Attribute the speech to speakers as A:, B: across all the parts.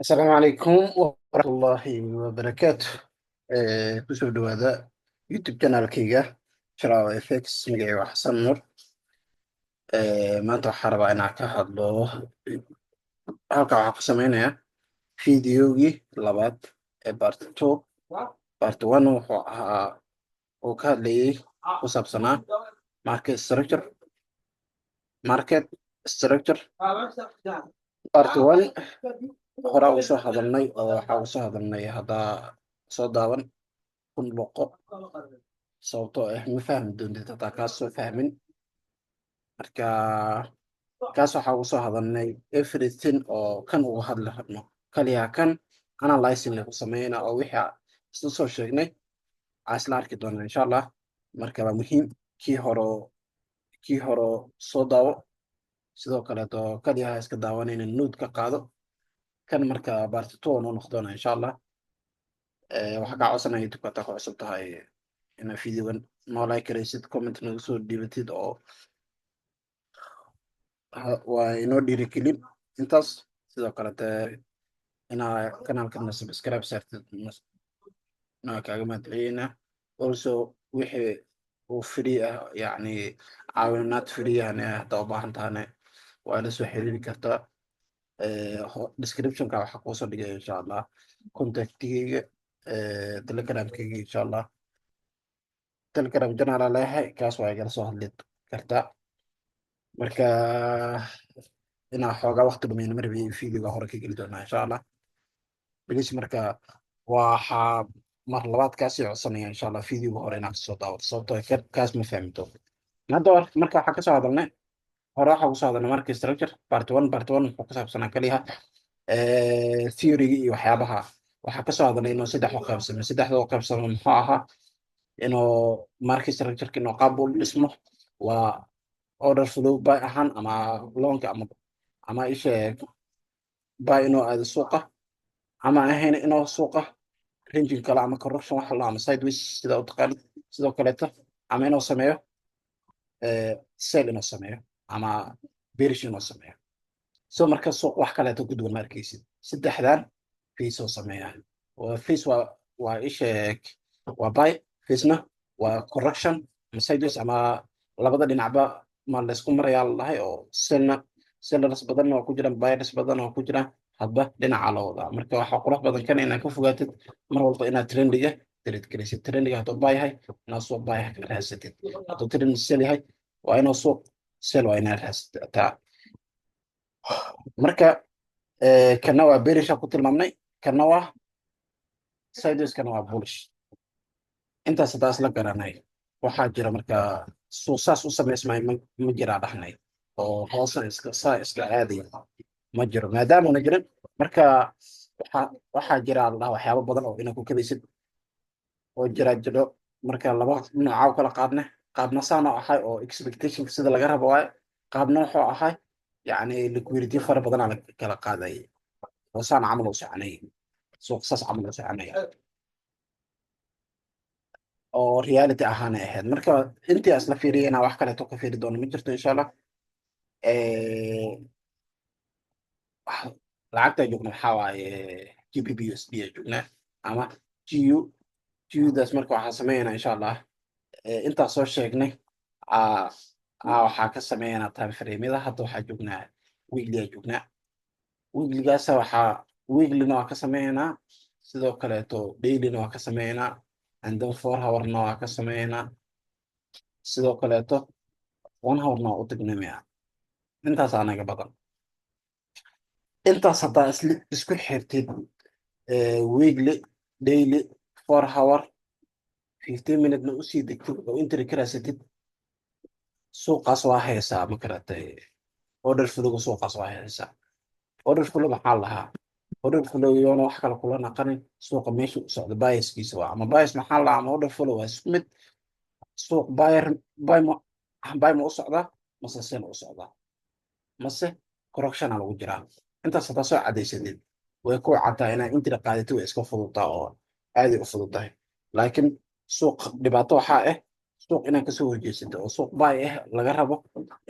A: Asalaamu calaykum waraxmatullaahi wabarakaatu. Kusoo dhawaada YouTube channelkayga Sharawa FX. Magacayga waa Xasan Nur. Maanta waxaa rabaa inaan ka hadlo halka waxaa ku sameynayaa videogii labaad ee part two. Part one wuxuu ahaa uu ka hadlayay ku saabsanaa market structure. Market structure part one horaa uga soo hadalnay oo waxaa uga soo hadalnay haddaa soo daawan kun boqo, sababtoo ah ma fahmi doontid hataa kaas soo fahmin. Marka kaas waxaa uga soo hadalnay everything oo kan uga hadli rabno, kaliya kan analyzing lagu sameyna oo wixii isla soo sheegnay aa isla arki doonaa, insha Allah. Marka waa muhiim kii horo soo daawo. Sidoo kaleeto kaliya ha iska daawanayna, note ka qaado kan. Marka part two noo noqdoona, insha Allah. Waxaa kaa codsanaya, YouTube hataa ku cusub tahay, inaad videogan noo like garaysid, comment nagu soo dhiibatid oo waa inoo dhiirigelin intaas. Sidoo kalete inaa kanaalkana subscribe saartid naa kaaga mahadceliyeynaa. Also wixii uu free ah, yacni caawinaad free ahne haddaa u baahan tahane, waa ila soo xiriiri kartaa. Descriptionka waxaa kuusoo dhigay, insha Allah, contactigeyga, Telegramkeyga, insha Allah. Telegram channel aa leeyahay, kaas waa igala soo hadli kartaa. Marka inaa xoogaa waqti dhumayna ma rabi, videoga hore ka geli doonaa, insha Allah. Please, marka waxaa mar labaad kaasii codsanaya, insha Allah, videoga hore inaad kasoo daawato, sababtoo ah kaas ma fahmi doonto hadda. Marka waxaa kasoo hadalnay hore, waxaa kusoo hadalnay market structure part one. Part one wuxuu ku saabsanaa kaliya theory iyo waxyaabaha. Waxaa kasoo hadalnay inuu saddex u qaybsamo. Saddexda u qaybsamo muxuu ahaa? Inuu market structure inuu qaab u dhismo waa order flow buy ahaan ama longa ama ishe buy inuu aado suuqa, ama ahayn inuu suuqa ranging kale ama correction waxa la ama sideways sida u taqaanid. Sidoo kaleeto ama inuu sameeyo sell inuu sameeyo ama bearish inuu sameeyo. So marka suuq wax kaleeto ku duwan ma arkaysid, saddexdan phase oo sameeya. Waa phase waa ishe waa buy phasena, waa correction ama sideways ama labada dhinacba ma laysku marayaa la dhahay, oo sellna sellers badanna waa ku jiraan, buyers badanna waa ku jiraan, hadba dhinaca loo wadaa. Marka waxaa qurux badan kan inaad ka fogaatid mar walba inaad trendiga trade gelisid. Trendiga hadduu buy yahay, inaad suuq buy ka raadsatid. Hadduu trend sell yahay, waa inuu suuq sell waa inaad raadsataa. Marka kana waa bearish ku tilmaamnay, kana waa sideways, kana waa bullish. Intaas haddaa isla garanay, waxaa jira marka suuq saas u samaysmay ma jiraa dhahnay oo hoosna iska saa iska caadaya ma jiro. Maadaama una jirin, marka waxaa jira la dhaha waxyaabo badan oo inaad ku kabaysid oo jira jiro. Marka laba nooca u kala qaadne: qaabna saan oo ahay oo expectationka sida laga rabo waaye, qaabna wuxuu ahay yacni liquidity fara badanaa la kala qaadayay oo saan camal u soconayay, suuq saas camal u soconaya oo reality ahaana ahayd. Marka intii isla fiiriya inaa wax kaleeto ka fiiri doono ma jirto, insha Allah. Lacagta joogna waxaa waaye GBP USD aa joognaa ama GU GUdaas. Marka waxaa sameynaa, insha Allah, intaas soo sheegnay waxaa ka sameynaa time frame-yada. Hadda waxaa joognaa weekly aa joognaa. Weeklygaasa waxaa weeklyna waa ka sameynaa, sidoo kaleeto dailyna waa ka sameynaa, and then 4 hourna waa ka sameynaa, sidoo kaleeto 1 hourna waa u tagnamaya. Intaas anaga badan. Intaas haddaa isku xirtid, weekly, daily, 4 hour, 15 minutena usii degtid oo entry ka raasatid, suuqaas waa haysaa. Ma garatay? Order flowga suuqaas waa haysaa. Order flow maxaa lahaa? Order flow yoona wax kale kula naqanin, suuqa meesha u socdo biaskiisa waa ama bias maxaa lahaa ama order flow waa isku mid. Suuq buyer buy ma u socdaa mase sell u socdaa mase correctiona lagu jiraa? Intaas haddaa soo cadaysatid, way ku caddaa inaad entry qaadatid. Way iska fududaa oo aaday u fududahay. Laakiin suuq dhibaato waxaa ah suuq inaad kasoo horjeesato oo suuq buy ah laga rabo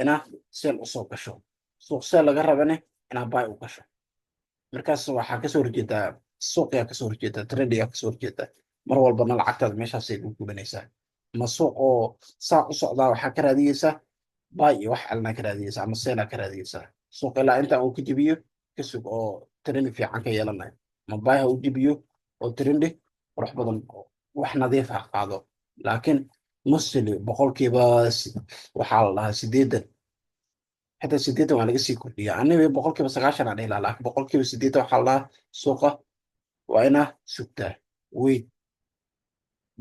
A: inaad sell usoo gasho, suuq sell laga rabane inaad buy u gasho. Markaas waxaa kasoo horjeedaa suuqiyaa, kasoo horjeedaa trendigaa, kasoo horjeedaa. Mar walbana lacagtaada meeshaasay ku gubanaysaa. Ama suuq oo saa u socdaa waxaa ka raadiyeysaa buy iyo wax alnaa ka raadiyeysaa ama sellaa ka raadiyeysaa. Suuq ilaa intaan uu ka jebiyo ka sug oo trendi fiican ka yeelanayo, ama buy ha u jebiyo oo trendi qurux badan oo wax nadiif ah qaado. Laakiin mostly boqolkiiba waxaa la dhahaa 80, xitaa 80 waa laga sii kordhiya. Aniga 90% aan dhihi lahaa, laakiin 80% waxaa la dhahaa suuqa waa inaa sugtaa, wait.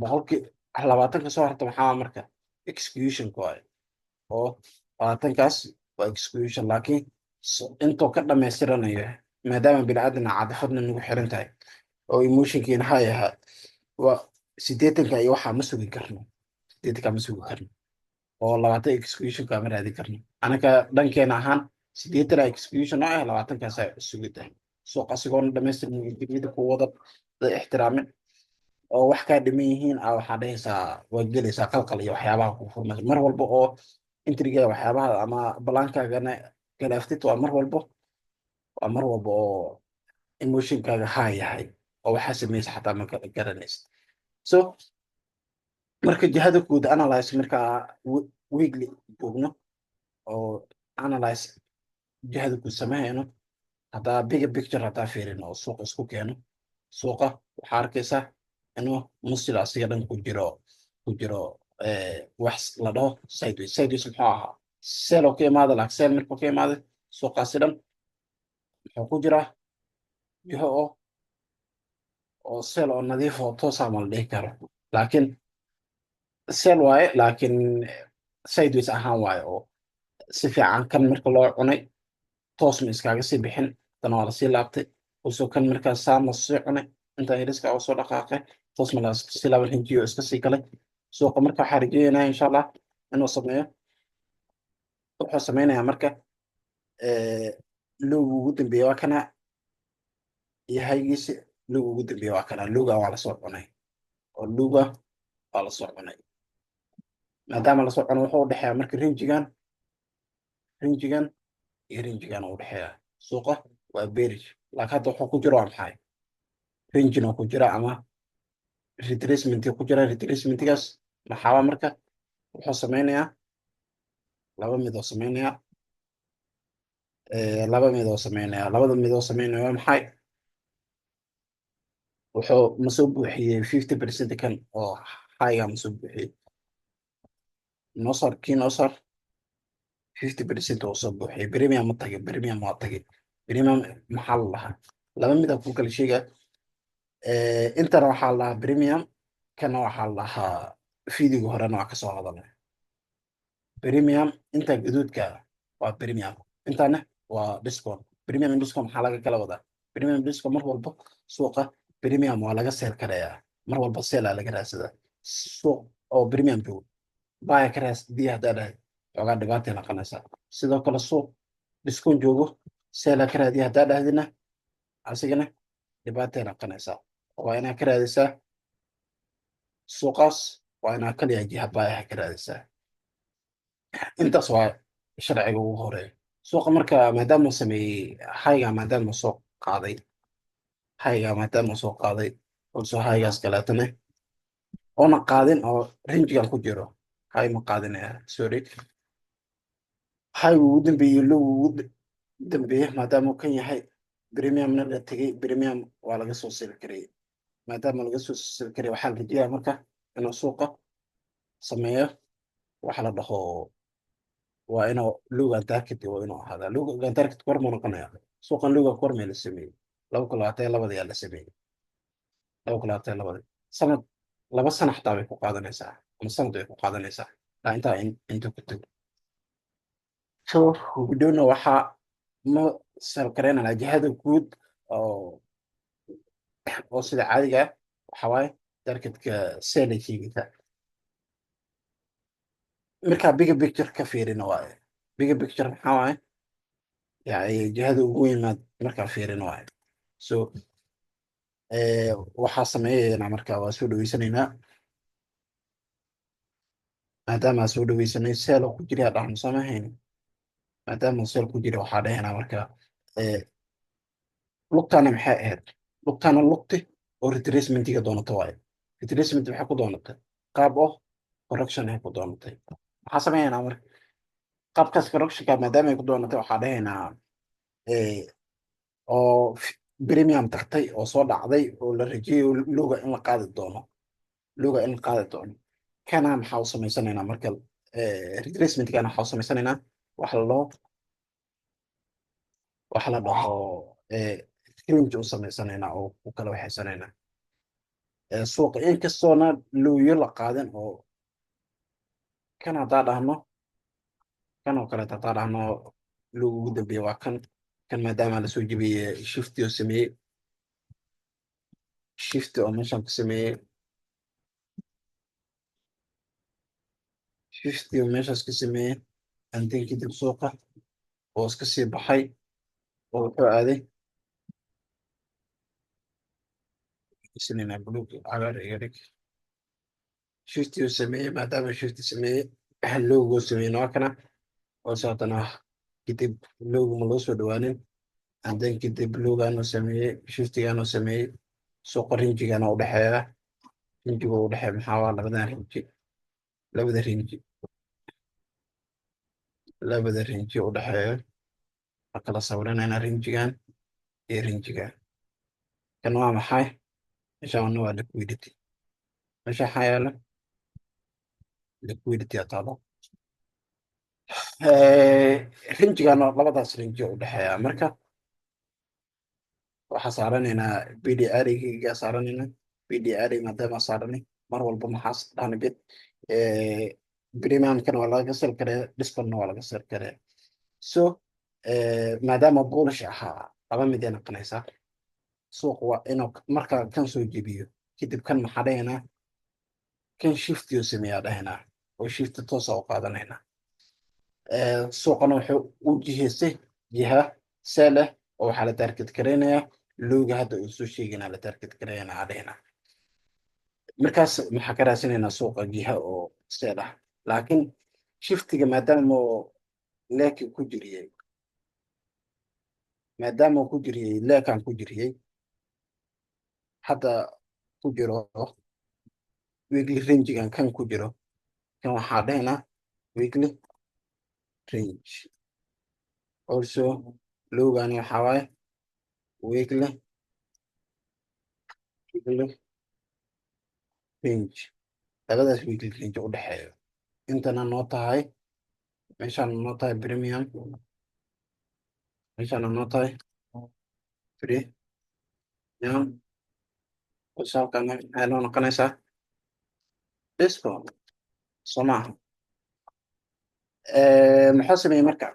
A: 20% soo harta maxaa marka? Executionka waaye, oo 20kaas waa execution. Laakiin intuu ka dhamaystiranayo, maadaama bini'aadamna caadifadna nagu xiran tahay oo emotionkiina hay ahaa, waa 80ka iyo waxaa ma sugi karno, 80ka ma sugi karno oo 20 executionka ma raadin karno. Anaka dhankeena ahaan 80 execution oo ah, 20kaasaa sugida. Suuq asigoona dhamaystirmin, intimida ku wada da ixtiraamin oo wax kaa dhiman yihiin a, waxaa dhahaysaa waa gelaysaa qalqal iyo waxyaabaha ku furmaysa. Mar walba oo entryga waxyaabaha ama plankaagana galaaftid, waa mar walba oo emotionkaaga haa yahay oo waxaa samaysa xataa ma kala garanaysa. So marka jihada guud analyze, markaa weekly joogno oo analyze jihada guud sameyno, haddaa bigger picture haddaa fiirino oo suuqa isku keeno, suuqa waxaa arkaysaa inuu musil asiga dhan ku jiro wax la dhaho sideways. Sideways muxuu ahaa? Sell oo ka imaada, laakiin sell markuu ka imaada, suuqaasi dhan muxuu ku jiraa? Jiho oo sell oo nadiif oo toosa ma la dhihi karo, laakiin sell waaye, laakiin sideways ahaan waaye oo si fiican kan marka loo cunay toos ma iskaaga sii bixin. Tan waa lasii laabtay usoo kan markaas saan la sii cunay, intaan yariska oo soo dhaqaaqay, toos ma lasii laaban, hinjiyo iska sii galay suuqa. Marka waxaa rajeynaya insha Allah inuu sameeyo. Wuxuu sameynayaa marka lowga ugu dambeeya waa kana iyo highgiisi. Lowga ugu dambeeya waa kana. Lowga waa lasoo cunay oo lowga waa lasoo cunay. Maadaama lasoo cunay, wuxuu udhexeeya marka rangegan iyo rangegan u dhexeeya. Suuqa waa bearish, laakiin hadda wuxuu ku jiro waa maxay? Rangin oo ku jira ama retracement ku jira. Retracementigaas maxaaba marka wuxuu sameynayaa laba mid oo sameynayaa, laba mid oo sameynaya. Labada mid oo sameynaya waa maxay? Wuxuu ma soo buuxiyey 50% kan oo highga? Ma soo buuxiyey? Noo saar kii, noo saar. 50% oo soo buuxiyey. Premium ma tagay? Premium waa tagay. Premium maxaa la lahaa? Laba mid aan ku kala sheega. Intana waxaa la lahaa premium, kana waxaa la lahaa, videoga horena waa kasoo hadalnay premium. Inta gaduudka waa premium, intana waa discount. Premium discount maxaa laga kala wadaa? Premium discount, mar walba suuqa premium waa laga sell karayaa, mar walba sellaa laga raadsadaa. Suuq oo premium joogo buy ka raasdiya haddaa dhahay, xoogaa dhibaatay noqonaysaa. Sidoo kale suuq discount joogo sellaa ka raadiya haddaa dhahdina, asigana dhibaatay noqonaysaa. Waa inaa ka raadisaa suuqaas, waa inaa kaliya jiha buyaha ka raadisaa. Intaas waa sharciga ugu horeeya. Suuqa marka maadaama uu sameeyey highga, maadaama uu soo qaaday highga, maadaama uu soo qaaday also highgaas kaleetana oona qaadin oo rangegan ku jiro, high ma qaadinaya, sorry, high ugu dambeeyey, low ugu dambeeyey, maadaama uu kan yahay, premiumna la tegey, premium waa laga soo sell karayay. Maadaama laga soo sell karayay, waxaa la rajeeyaa marka inuu suuqa sameeyo waxa la dhaho waa inuu lowgan target, waa inuu ahaadaa lowgan target. Kor muu noqonaya suuqan? Lowgan kor mee la sameeyey? 2022 yaa la sameeyey, 2022. Sanad, 2 sano xataa bay ku qaadanaysaa ama sanad bay ku qaadanaysaa ilaa intaa inta ku tago. So gudhowna waxaa ma sell karaynana jihada guud oo sida caadiga ah waxa waaye targetka sell ay sheegaysaa. Markaa bigger picture ka fiirina waaye. Bigger picture maxaa waaye? Yani jihada ugu weyn markaa fiirina waaye. So waxaa sameeyaynaa marka waa soo dhaweysanaynaa. Maadaama soo dhaweysanay, sell oo ku jira dhahno samahayn. Maadaama sell ku jira, waxaa dhahaynaa marka Lugtaana maxay ahayd? Lugtaana lugti oo retracementiga doonata waaye. Retracement maxay ku doonatay? Qaab oo correction ay ku doonatay. Maxaa sameynaa marka qaabkaas correctionka maadaama ay ku doonatay? Waxaa dhahaynaa oo premium tagtay oo soo dhacday oo la rajeeyo lowga in la qaadi doono, lowga in la qaadi doono. Kana maxaa u samaysanaynaa marka? Retracementkana waxaa u samaysanaynaa waxa la dhaho range u samaysanaynaa oo ku kala waxaysanaynaa suuqa, inkastoona lowyo la qaadin. Oo kan haddaa dhahno, kan oo kaleeto haddaa dhahno, lowga ugu dambeeya waa kan. Kan maadaama lasoo jebiyey, shifti oo sameeyey, shifti oo meeshan ku sameeyey, shifti oo meeshaas ka sameeyey, and then kadib suuqa oo iska sii baxay oo wuxuu aaday isnina buluug, cagaar iga dhig. Shifti uu sameeyey, maadaama shifti sameeyey, lowguu sameeyey waa kana hoose. Haddana kadib lowgu ma loo soo dhawaanin, and then kadib lowgaanuu sameeyey, shiftigaanuu sameeyey. Suuqa rangegana u dhexeeya, rangega u dhexeeya maxaa waa? Labadan range, labada range, labada range u dhexeeya. Waa kala sawiranaynaa rangegan iyo rangegan. Kan waa maxay? Meeshaan waa liquidity. Meesha waxaa yaala liquidity taalo. Rangegan labadaas range u dhexeeya. Marka waxaa saaranaynaa PD arrayga, saaranaynaa PD array. Maadaama saaranay, mar walba maxaa dhahna? Bid premiumkana waa laga sell karaya, discountna waa laga sell karaya. So maadaama bullish ahaa, laba mid ay noqonaysaa: suuq waa inuu marka kan soo jebiyo, kadib kan maxaa dhahaynaa? Kan shiftiyo sameeyaa dhahaynaa oo shifti toosa u qaadanaynaa. Suuqana wuxuu u jihaystay jiha sell ah oo waxaa la target garaynayaa lowga hadda uu soo sheegaynaa, la target garaynaa dhahaynaa. Markaas maxaa ka raadsanaynaa? Suuqa jiha oo sell ah. Laakiin shiftiga maadaama uu leeki ku jiriyey, maadaama uu ku jiriyey leekan ku jiriyey, hadda ku jiro weekly rangegan kan ku jiro, kan waxaa dhahaynaa weekly range. Also lowgani waxaa waaye weekly range. Labadaas weekly range u dhexeeyo, intana noo tahay, meeshaana noo tahay premium, meeshaana noo tahay premium. Halkan maxay noo noqonaysaa? Discount, soo maaha? Maxaa sameeyey marka?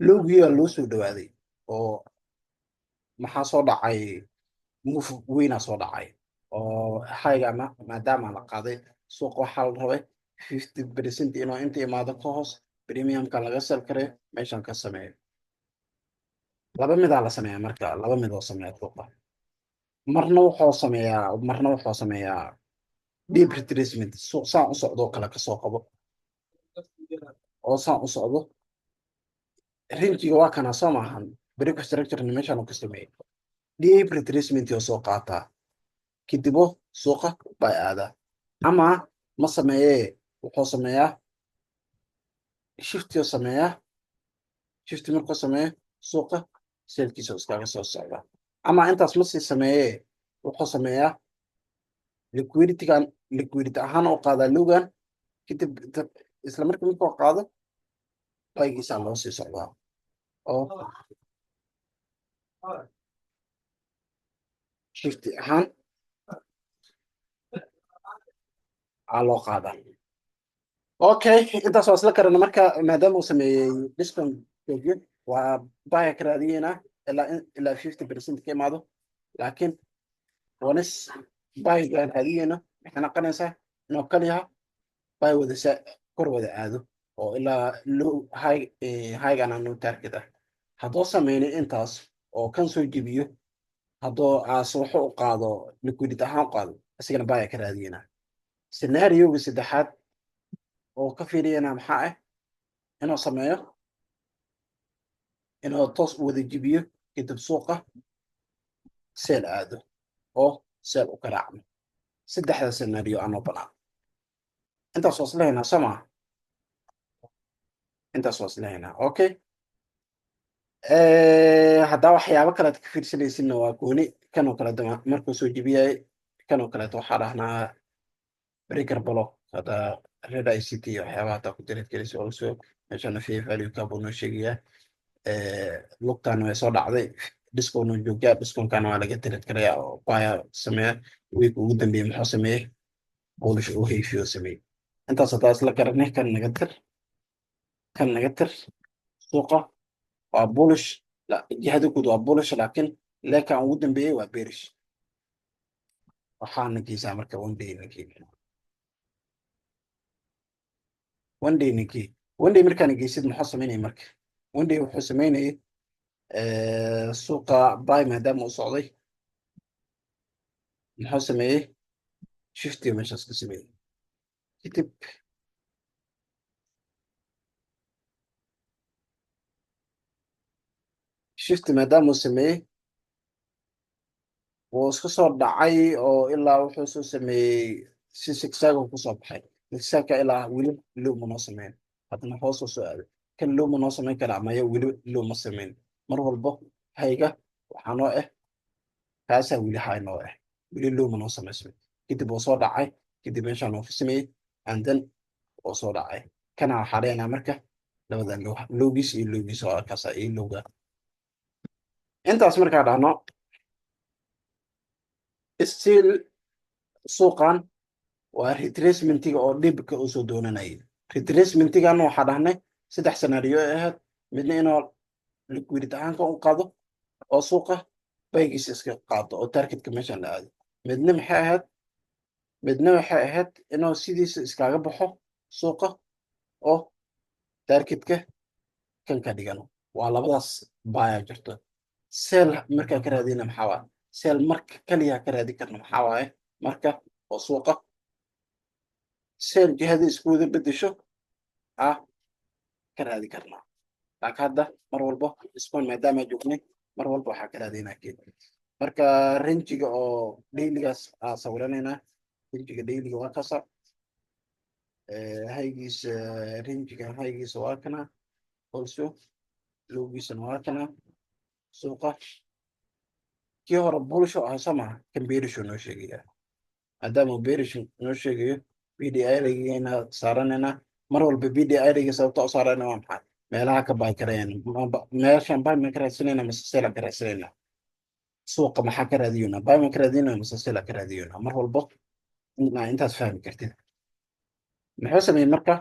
A: Lowgiyaa loo soo dhawaaday oo maxaa soo dhacay? Move weynaa soo dhacay oo highga ama maadaama la qaaday, suuqa waxaa la rabay 50% inuu inta imaado ka hoos premiumka laga sell karayo, meeshan ka sameeyo. Laba midaa la sameeyaa marka, laba mid oo sameeya suuqa. Marna wuxuu sameeyaa deep retracement. Suuq saan u socdo oo kale kasoo qabo oo saan u socdo, rangega waa kana, soo maahan? Break structure meeshaan uu ka sameeyey, deep retracement oo soo qaataa, kadibo suuqa bay aadaa. Ama ma sameeyee, wuxuu sameeyaa shifti oo sameeyaa. Shifti markuu sameeyo, suuqa sellkiisa iskaga soo socda. Ama intaas ma sii sameeyee, wuxuu sameeyaa liquiditygan liquidity ahaan u qaadaa lowgan, kadib isla markii markuu qaado, buygiisaa loo sii socdaa oo shifti ahaan aa loo qaadaa. Okay, intaas waa isla karana. Marka maadaama uu sameeyey discount joojiyo, waa buy ka raadiyeynaa ilaa 50% ka imaado. Laakiin once buygaan raadiyeyna, maxay noqonaysaa? Inuu kaliyaha buy wada kor wada aado oo ilaa low high, highgan aanu target ah. Haddoo sameynay intaas oo kan soo jebiyo, haddoo aas wuxuu u qaado liquidity ahaan u qaado, isigana buy ka raadiyeynaa. Scenarioga saddexaad oo ka fiiriyana maxaa ah? Inuu sameeyo, inuu toos u wada jebiyo. Kadib suuqa sell aado oo sell u garaacno. Saddexda scenario anoo banaan intaas waa isla haynaa, soo maa? Intaas waa isla haynaa. Okay, haddaa waxyaabo kale aad ka fiirsanaysidna waa gooni. Kan oo kaleeto markuu soo jebiyay kan oo kaleeto, waxaa dhahnaa breaker block. Hadda red ICT waxyaabaha hataa ku trade gelaysa also, meeshana fair value gap buu noo sheegayaa. Lugtan way soo dhacday, discount uu joogaa, discount-kana waa laga trade karaya oo buy-a sameeya. Week ugu dambeeyey muxuu sameeyey? Bullish oo heavy sameeyey. Intaas haddaa isla garanay, kan naga tir, kan naga tir. Suuqa waa bullish, jihada guud waa bullish, laakiin leekan ugu dambeeyey waa bearish. Waxaana geysaa marka one day ninkii, one day ninkii, one day markaana geysid, muxuu sameynaya marka? One day wuxuu sameynayay suuqa buy maadaama uu socday, muxuu sameeyey? Shift meeshaas ka sameeyey. Kadib shift maadaama uu sameeyey, wuu iska soo dhacay oo ilaa wuxuu soo sameeyey si zigzag uu kusoo baxay. Zigzag-ka ilaa weli low ma noo sameyn. Haddana hoos oo soo aaday. Kan low ma noo sameyn karaa? Maya, weli low ma sameyn. Mar walbo high-ga waxaa noo ah kaasaa weli high noo ah, weli low ma noo samaysmay. Kadib wuu soo dhacay, kadib meeshaan uu ka sameeyey, and then wuu soo dhacay. Kana waxaa leenaha marka labadan low, low-giis iyo low-giis oo kaasa iyo low-ga. Intaas markaa dhahno, still suuqan waa retracement-iga oo dhibka usoo doonanayay. Retracement-igan waxaa dhahnay saddex scenario ay ahayd: midna inuu liquidity ahaanka u qaado oo suuqa buy-giisa iska qaado oo target-ka meeshan la aado. Midna maxay ahayd? Midna waxay ahayd inuu sidiisa iskaga baxo suuqa oo target-ka kan ka dhigano. Waa labadaas baya jirto. Sell markaa ka raadina maxaa waaye? Sell marka kaliya ka raadi karno maxaa waaye? Marka oo suuqa sell jihada isku wada bedesho ah ka raadi karnaa. Laakiin hadda mar walbo discount maadaama joognay, mar walba waxaa ka raadinaa keed. Marka range-iga oo daily-gaas aa sawiranaynaa. Range-iga daily-ga waa kasa high-giisa, range-iga high-giisa waa kana, also low-giisana waa kana. Suuqa kii hore bullish oo ahaa, soo maha? Kan bearish oo noo sheegaya. Maadaama uu bearish noo sheegayo, PD array-gana saaranaynaa mar walba. PD array-ga sababta u saarana waa maxay? Meelaha ka buy karayaan, meeshan buy ma ka raadsanayna mase sell ka raadsanayna? Suuqa maxaa ka raadiyona? Buy ma ka raadiyona mase sell ka raadiyona? Mar walbo inaa intaas fahmi kartid. Muxuu sameeyey marka?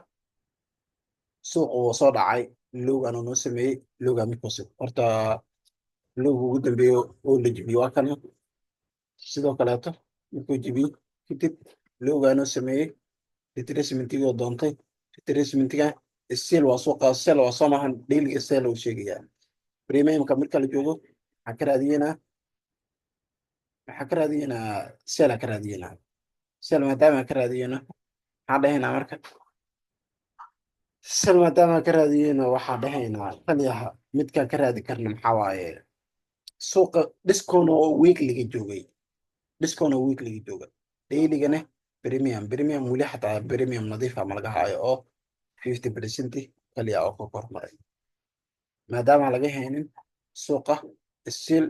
A: Suuqa wuu soo dhacay, low-gan uu noo sameeyey. Low-ga markuus horta low-ga ugu dambeeyo oo la jibiyo waa kana. Sidoo kaleeto markuu jibiyo kadib, low-gaa noo sameeyey, retracement-igoo doontay. Retracement-iga still waa suuqa sell waa soo maahan? Daily-ga sell uu sheegayaa. Premium-ka marka la joogo maxaa ka raadiyenaa? Maxaa ka raadiyenaa? Sell ka raadiyenaa. Sell maadaama ka raadiyena, maxaa dhahaynaa marka? Sell maadaama ka raadiyena, waxaa dhahaynaa kaliyaha midkaan ka raadi karna maxaa waaye? Suuqa discount oo weekly-ga joogay, discount oo weekly-ga jooga, daily-gana premium. Premium weli xataa premium nadiifa ma laga hayo oo 50% kaliya oo ka kormaray. Maadaama laga haynin, suuqa still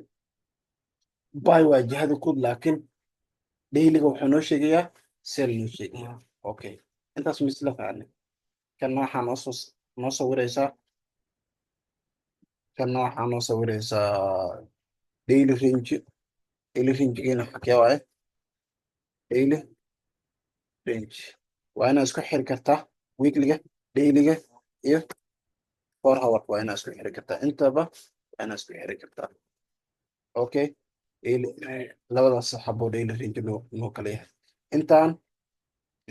A: buy waa jihada guud, laakiin daily-ga wuxuu noo sheegayaa sell noo sheegayaa. Okay, intaas misla fahanay. Kanna waxaa noo sawiraysaa, kanna waxaa noo sawiraysaa daily range. Daily range-geena xagee waaye? Daily range waa inaad isku xiri kartaa weekly-ga, daily-ga iyo 4 hour. Waa inaad isku xiri kartaa intaba, waa inaad isku xiri kartaa. Okay, daily labadaas xabo daily range noo kala yahay. Intaan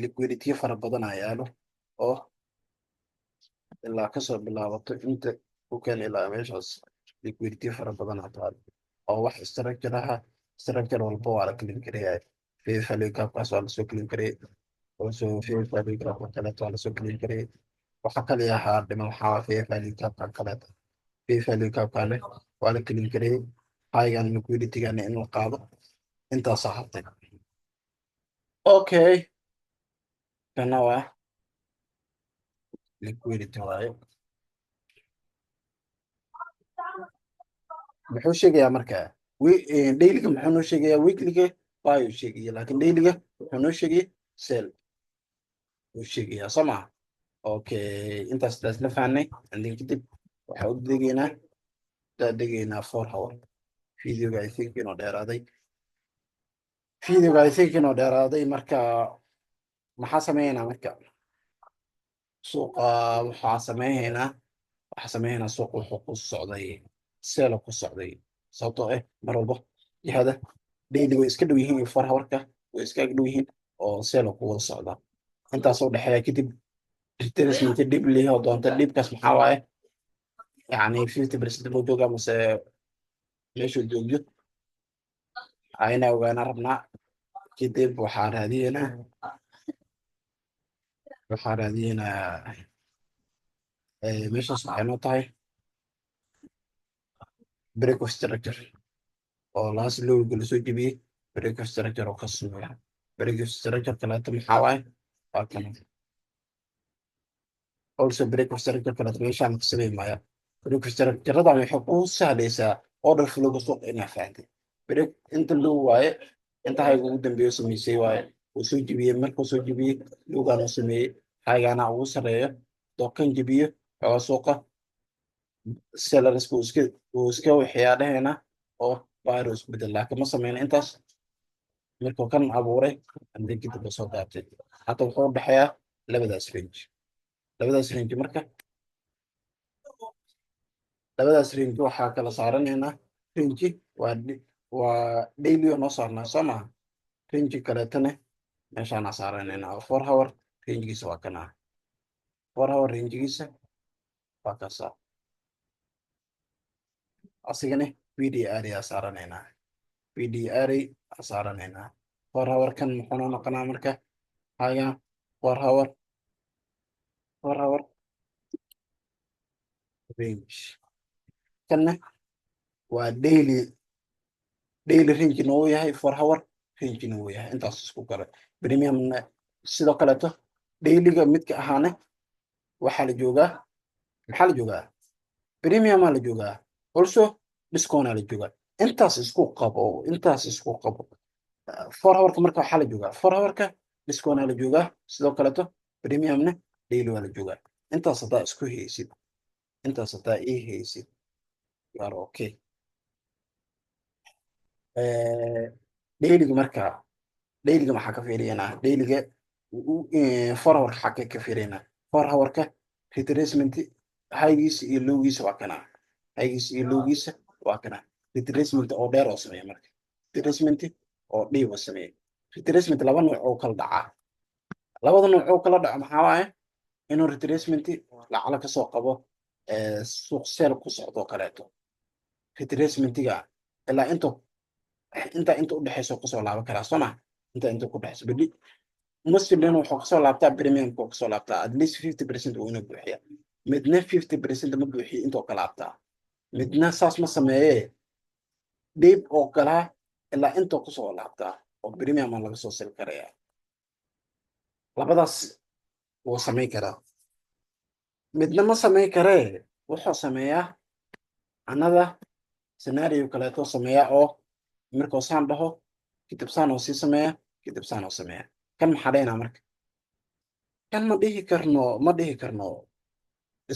A: liquidity fara badan ayaa yaalo oo ilaa kasoo bilaabato inta ku keen ilaa meeshaas liquidity fara badan aa taalo oo wax structure aha. Structure walba waa la clean gareeyay. Fair value gap-kaas waa lasoo clean gareeyay, also fair value gap-ka kaleeto waa lasoo clean gareeyay. Waxa kaliya ahaa dhiman waxaa waa fair value gap-kan kaleeto. Fair value gap-kane Waa la clean gareeyey highgan, liquidity-gana in la qaado intaasaa hartay. Okay, kana waa liquidity waaye. Muxuu sheegayaa marka? Dailyga muxuu noo sheegayaa? Weeklyga buy uu sheegaya, laakiin dailyga wuxuu noo sheegaya sell uu sheegayaa, soo maha? Okay, intaas taas la fahnay. And then kadib waxaa u degaynaa 4 hour. Videoga I think inuu dheeraaday, videoga I think inuu dheeraaday. Marka maxaa sameynaa marka? Suuqa waxaa sameynaa, suuqa wuxuu ku socday sell ku socday, sababtoo ah mar walba jihada daily way iska dhow yihiin iyo 4 hourka way iska ag dhow yihiin oo sell ku wada socda intaasoo dhexeeya. Kadib retracement dip lihi oo doonta. Dipkaas maxaa waaye? Yani 50% loo joogaa mase meeshuu joogyo ayna ogaana rabnaa. Kadib waxaan raadiyeynaa meeshaas waxay noo tahay break of structure oo last lowga lasoo jebiyey, break of structure oo ka sumeeya. Break of structure kaleeto maxaa waaye? Waa kana. Also break of structure kaleeto meeshaan ka samey maaya. Break of structure-radan waxay ku sahlaysaa order flowga suuqa inaa fahantay. Break inta low waaye, inta highga ugu dambeeyo sameysay waaye, uu soo jebiyey. Markuu soo jebiyey, lowgaan uu sameeyey, highgaana ugu sarreeyo. Doo kan jebiyo xoogaa, suuqa sellerska uu iska wixiyaa dhehayna oo buyer isku bedel, laakiin ma sameyna intaas. Markuu kan abuuray andee kadib la soo daatay. Hadda wuxuu u dhexeeyaa labadaas range, labadaas range. Marka labadaas range waxaa kala saaranaynaa, range waa daily oo noo saarnaa, soo maha? Range kaleetana meeshaana saaranaynaa oo 4 hour rangegiisa waa kana. 4 hour rangegiisa waa kaasa. Asigana PD array aa saaranaynaa, PD array aa saaranaynaa. 4 hour kan muxuu noo noqonaa marka? Haya, 4 hour, 4 hour range kanna waa daily. Daily range wuu yahay, 4 hour range wuu yahay. Intaas isku kale premiumna sidoo kaleeto dailyga midka ahaane waxaa la joogaa, maxaa la joogaa? Premiumaa la joogaa, also discountaa la joogaa. Intaas isku qabo, intaas isku qabo. 4 hourka marka waxaa la joogaa, 4 hourka discountaa la joogaa, sidoo kaleeto premiumna daily waa la joogaa. Intaas haddaa isku haysid, intaas haddaa ii haysid, you are okay. Dailyga marka, dailyga maxaa ka fiiriyanaa? Dailyga 4 hourka xagee ka fiiriyanaa? 4 hourka retracement highgiisa iyo lowgiisa waa kana, highgiisa iyo lowgiisa waa kana. Retracement oo dheer oo sameeya marka, retracement oo dhiiba sameeya. Retracement laba nooc oo kala dhacaa. Labada nooc oo kala dhaco maxaa waaye? Inuu retracement lacala kasoo qabo suuq sell ku socdo kaleeto, retracementiga ilaa inta inta udhexeyso kasoo laaban karaa, soo ma? Inta ku dhexeyso bedi muslimna wuxuu kasoo laabtaa premiumka kasoo laabtaa, at least 50% uu inuu buuxiya. Midna 50% ma buuxiyo, intoo ka laabtaa. Midna saas ma sameeyee, dib oo galaa ilaa intoo kusoo laabtaa oo premium laga soo sell karaya. Labadaas wuu samayn karaa. Midna ma samayn karee, wuxuu sameeyaa another scenario kaleeto sameeyaa oo markuu saan dhaho kadib saan oo sii sameeya, kadib saan oo sameeya. Kan maxaa dhaynaa marka? Kan ma dhihi karno, ma dhihi karno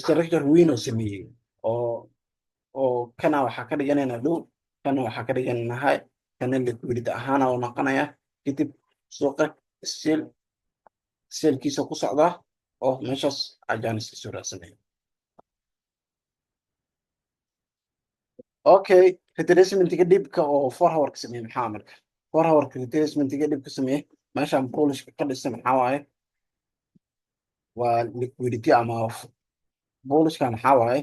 A: structure weyn oo sameeyey oo kana waxaa ka dhiganaynaa low, kana waxaa ka dhiganaynaa high, kana liquidity ahaana oo noqonaya. Kadib suuqa still sellkiisa ku socdaa oo meeshaas chance kasoo raadsanaya. Okay, retracementiga dipka oo 4 hour ka sameeyey maxaa marka? 4 hourka retracementiga dipka sameeyey meeshaan bullishka ka dhisay maxaa waaye? Waa liquidity ama bullishka maxaa waaye?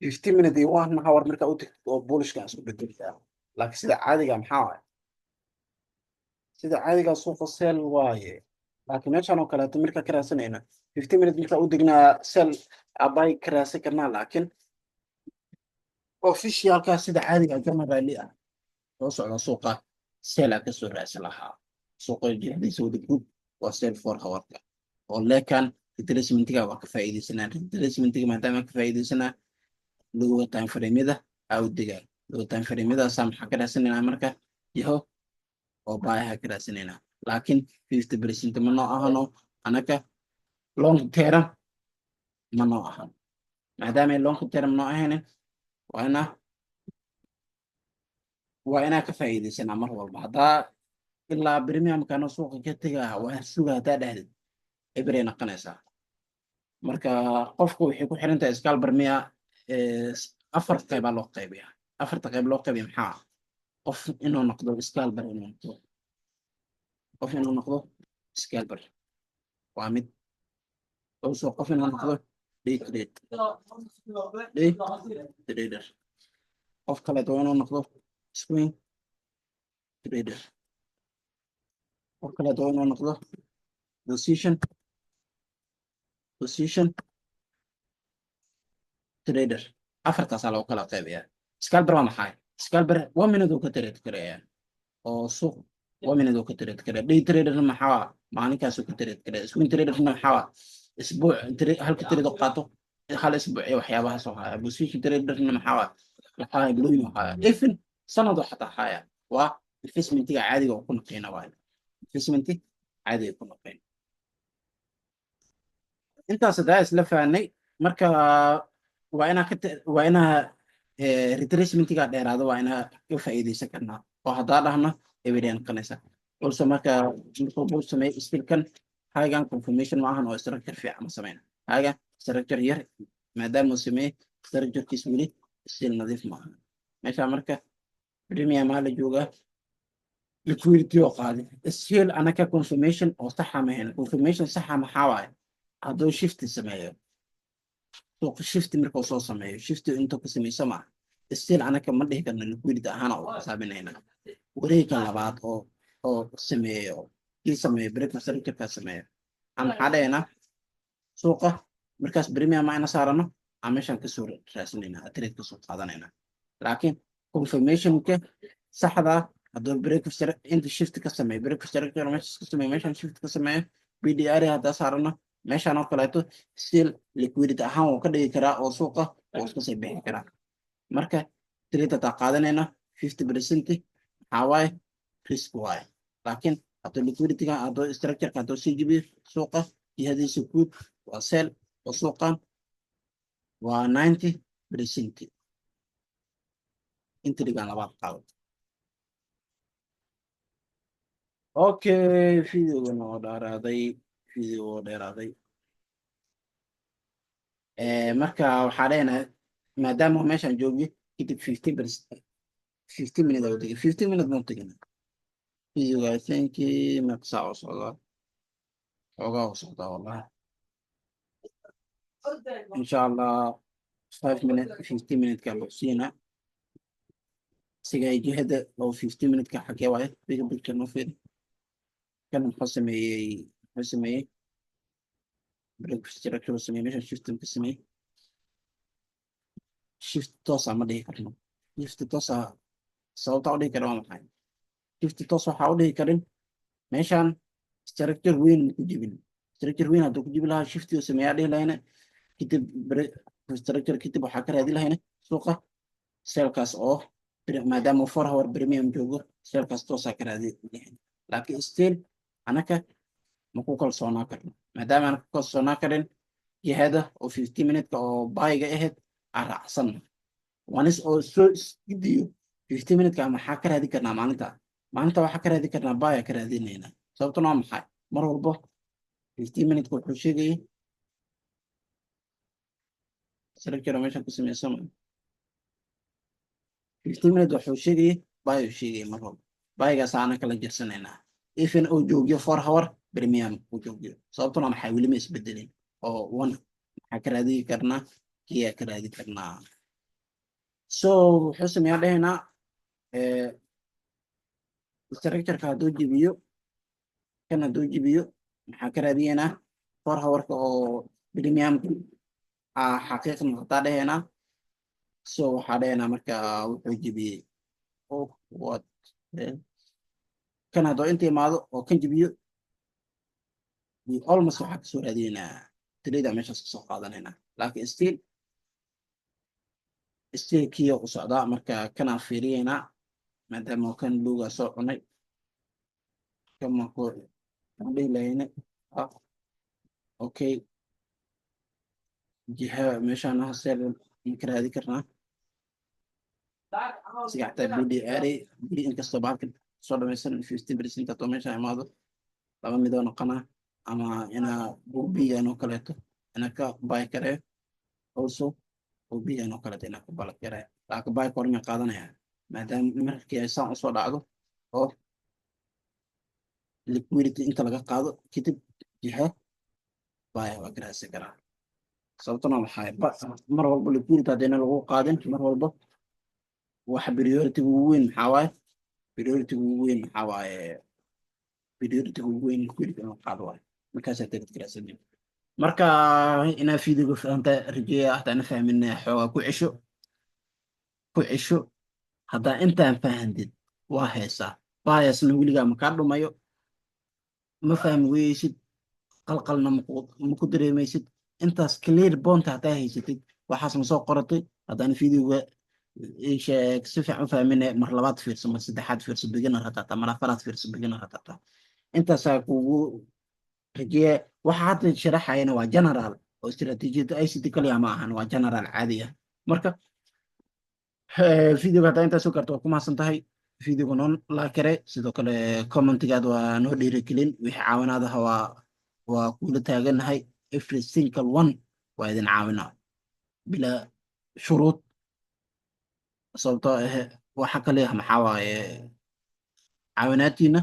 A: 15 minute iyo 1 hour markaa u tagtid oo bullishka isku bedeltaa. Laakiin sida caadiga maxaa waaye? Sida caadiga suuqa sell waaye, laakiin meeshan oo kaleeto markaa ka raadsanayna 15 minute markaa u degnaa, sell abay ka raadsan karnaa, laakiin Officialka sida caadiga generally ah soo socda, suuqa sell aa kasoo raadsan lahaa. Suuqa jihadiisa wada guud waa sell 4 hourka oo lekan retracementiga waa ka faa'iidaysanaa. Retracementiga maadaama ka faa'iidaysanaa, lower time frameyada aa u degaa. Lower time frameyadaasaa maxaa ka raadsanaynaa marka? Jiho oo buy-aha ka raadsanaynaa, laakiin 50% ma noo ahano anaka, long term ma noo ahan. Maadaama ay long term noo ahaynin, waa inaa ka faa'iidaysanaa mar walba. Haddaa ilaa premiumkana suuqa ka tegaa, waa suga haddaa dhahdid, eberay noqonaysaa. Marka qofku waxay ku xiran tahay scalper miya. Afar qeybaa loo qaybiyaa. Afarta qeyb loo qaybiya maxaa? Qof inuu noqdo scalper, inuu noqdo qof inuu noqdo scalper waa mid. Also qof inuu noqdo day trader, qof kaleeto waa inuu noqdo swing trader, qof kaleeto waa inuu noqdo position trader. Afartaasaa loo kala qaybiyaa. Scalper waa maxay? Scalper 1 minute uu ka trade karaya oo suuq 1 minute uu ka trade karaya. Day traderna maxaa? Maalinkaasuu ka trade karaya. Swing traderna maxaa? Isbuuc halka trade oo qaato hal isbuuc iyo waxyaabahaas oo haya. Position traderna maxaa? Waxaa bilooyin haya, even sanad oo xataa haya. Waa investmentiga caadiga oo ku naqeyna, waayo investmenti caadiga ku naqeyna. Intaas hadaa isla fahnay, marka waa inaa retracementiga dheeraado, waa inaa ka faa'iidaysan karnaa oo haddaa dhahno evident noqonaysa. Also marka markuu buu sameeyey still-kan highgan confirmation ma ahan oo structure fiican ma sameyn. Highgan structure yar maadaama uu sameeyey, structurekiis weli still nadiif ma aha. Meesha marka premium aa la joogaa, liquidity oo qaaday, still anaka confirmation oo saxa ma hayn. Confirmation saxa maxaa waaye? Hadduu shift sameeyo suuqa, shift markuu soo sameeyo, shift intuu ka sameyso ma, still anaka ma dhihi karno liquidity ahaan oo xisaabinayna. Wareegga labaad oo sameeyo, kii sameeyo break structure-ka sameeyo, aan maxaa dhahaynaa? Suuqa markaas premium ma ina saarano, aan meeshaan kasoo raadsanayna, trade kasoo qaadanayna. Laakiin confirmationka saxda hadduu break inta shift ka sameeyo, break structure meeshaas ka sameeyo, meeshaan shift ka sameeyo, PDR haddaa saarano meeshaan oo kaleeto, still liquidity ahaan wuu ka dhigi karaa oo suuqa wuu iska sii bixi karaa. Marka trade hadaa qaadanayna, 50% maxaa waaye? Risk waaye. Laakiin hadduu liquidityga, hadduu structureka hadduu sii jibiyo, suuqa jihadiisa guud waa sell oo suuqan waa 90% entrygan labaad qaadato. Okay, videogan oo dheeraaday, video oo dheeraaday. Marka waxaa leenahay, maadaama meeshaan joogiyo kadib 15%, 15 minute oo tegay, 15 minute mau tegina videoga. I think meeqa saac oo socdaa? Xoogaa oo socdaa wallahi. Insha Allah 5 minute, 15 minute ka bogsiina siga jihada oo 15 minute ka xagee waaye? Big picture noo fiiri. Kan muxuu sameeyey? Muxuu sameeyey? Break structure uu sameeyey, meesha shift ka sameeyey. Shift toosa ma dhihi karno. Shift toosa sababta u dhihi kara waa maxay? Shift toos waxaa u dhihi karin, meeshaan structure weyn ma ku jibin. Structure weyn hadduu ku jibi lahaa, shift uu sameeyaa dhihi lahayna. Kadib structure kadib waxaa ka raadi lahayna suuqa sellkaas oo maadaama 4 hour premium joogo, sellkaas toosaa ka raadi lahayn. Laakiin still anaka ma ku kalsoonaa karno. Maadaama aan ku kalsoonaa karin, jihada oo 15 minute-ka oo buy-ga ahayd aan raacsanna. Wanis oo soo isgidiyo 15 minute-ka, maxaa ka raadi karnaa maalinta? Maalinta waxaa ka raadi karnaa buy-a ka raadinaynaa. Sababtuna waa maxay? Mar walbo 15 minute-ka wuxuu sheegayay structure meeshan ku sameysama. 15 minute wuxuu sheegayay buy uu sheegayay. Mar walba buy-gaas aana kala jirsanaynaa, even uu joogiyo 4 hour premium uu joogiyo. Sababtuna maxay? Weli ma isbedelin oo one maxaa ka raadi karnaa? Kiyaa ka raadi karnaa. So wuxuu sameeyaa dhehaynaa, structureka hadduu jibiyo, kan hadduu jibiyo, maxaa ka raadiyeynaa? 4 hourka oo premiumka xaqiiq noqotaa dhehaynaa. So waxaa dhehnaa marka wuxuu jebiyey. Oh, what? Kan haddoo inta imaado oo kan jebiyo, we almost waxaa kasoo raadineynaa trade meeshaas kasoo qaadanaynaa, laakiin still kiya u socdaa. Marka kanaan fiiriyeynaa, maadaama kan luugaa soo cunay, kama ku dhihi lahayne. Okay, jiha meeshaan sell ka raadi karnaa. Siga xataa bd aaday bd, inkastoo bahalka soo dhamaysan 15% hatoo meeshaan imaado, laba midoo noqonaa: ama inaa OB-gan oo kaleeto inaa ka buy kareeyo, also OB-gan oo kaleeto inaa ka buy kareeyo. Laakiin buy kormay qaadanaya, maadaama markii ay saan usoo dhacdo oo liquidity inta laga qaado kadib, jiha buy waa ka raadsan karaa. Sababtuna waxaa mar walba liquidity haddayna lagu qaadin, mar walba waxa priority ugu weyn maxaa waaye? Priority ugu weyn maxaa waaye? Priority ugu weyn liquidity in la qaado waaye. Markaasaa trade ka. Marka inaa videoga fahanta rajeeya. Hataa ina fahmin, xoogaa ku cesho, ku cesho. Haddaa intaan fahantid, waa haysaa biasna weligaa makaa dhumayo. Ma fahmi weysid, qalqalna maku dareemaysid. Intaas clear point haddaa haysatid, waxaas ma soo qoratay. Haddana videoga sheeg si fiican u fahmine, mar labaad fiirso, mar saddexaad fiirso, beginner hataata, mar afaraad fiirso, beginner hataata. Intaasaa kugu rajeeya. Waxa hadda sharaxayana waa general oo istiraatiijiyadda ICT kaliya ma ahan, waa general caadi ah. Marka videoga haddaa intaas soo gaarto, waa ku mahadsan tahay. Videoga noo like kare, sidoo kale commentigaad waa noo dhiirigelin. Wixii caawinaadaha waa kula taaganahay. Every single one waa idin caawinaa bilaa shuruud, sababtoo ah waxa kaliya maxaa waaye caawinaadtiina.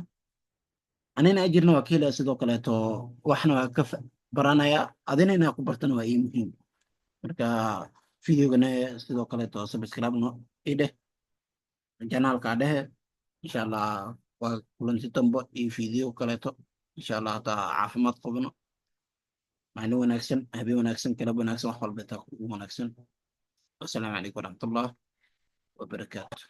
A: Anina ajirna waa ka helaya, sidoo kaleeto waxna waa ka baranaya, adina inaa ku bartana waa ii muhiim. Marka videogana sidoo kaleeto subscribe no ii dheh, channelka dhehe. Insha Allah waa kulanti dambo iyo video kaleeto, insha Allah, hataa caafimaad qabno. Maalin wanaagsan, habeen wanaagsan, galab wanaagsan, wax walba taa ugu wanaagsan. Wasalaamu calaykum waraxmatullah wabarakaatu.